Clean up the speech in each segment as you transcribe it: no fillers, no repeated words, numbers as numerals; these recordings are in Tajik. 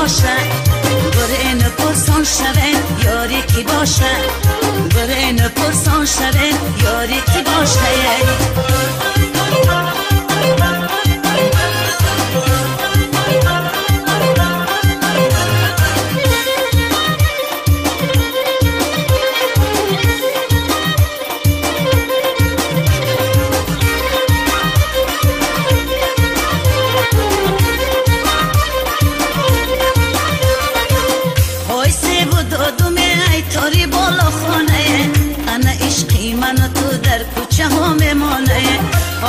باشه برین پرسان شوه یاری کی باشه برین پرسان شوه یاری کی باشه.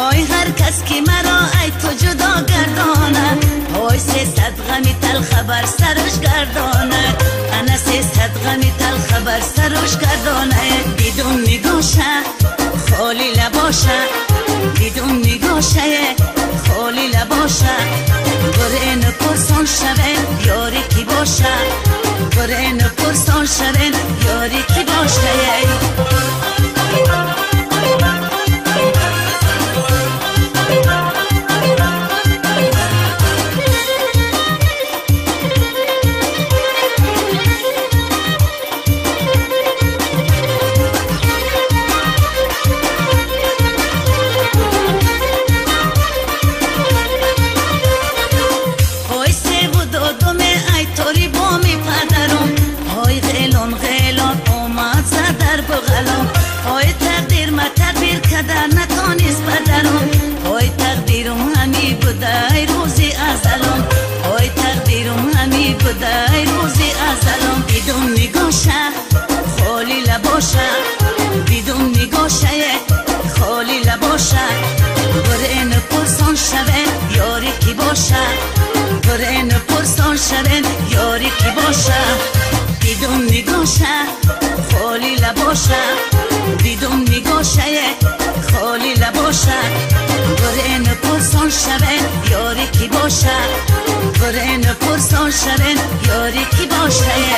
ой ҳар кас ки маро ай ту ҷудо гардонад ой сесад ғами талха бар сараш гардонад ана сесад ғами талха бар сараш гардонад. Дидум нигоша холи лабоша дидум нигоша холи лабоша برین پرسان شوه یاری کی باشه برین پرسان شوه یاری کی باشه. ой тақдирум ҳами будай рӯзи азалом ой тақдирум ҳами будай рӯзи азалом. Дидум нигоша холи лабоша дидум нигоша холи лабоша برین پرسان شوه یاری کی باشه برین پرسان شوه یاری کی باشه. دیدم نگاشه خالی لباشه دیدم نگاشه خالی لباشه برین پرسان شوه یاری کی باشه برین پرسان شوه یاری کی باشه.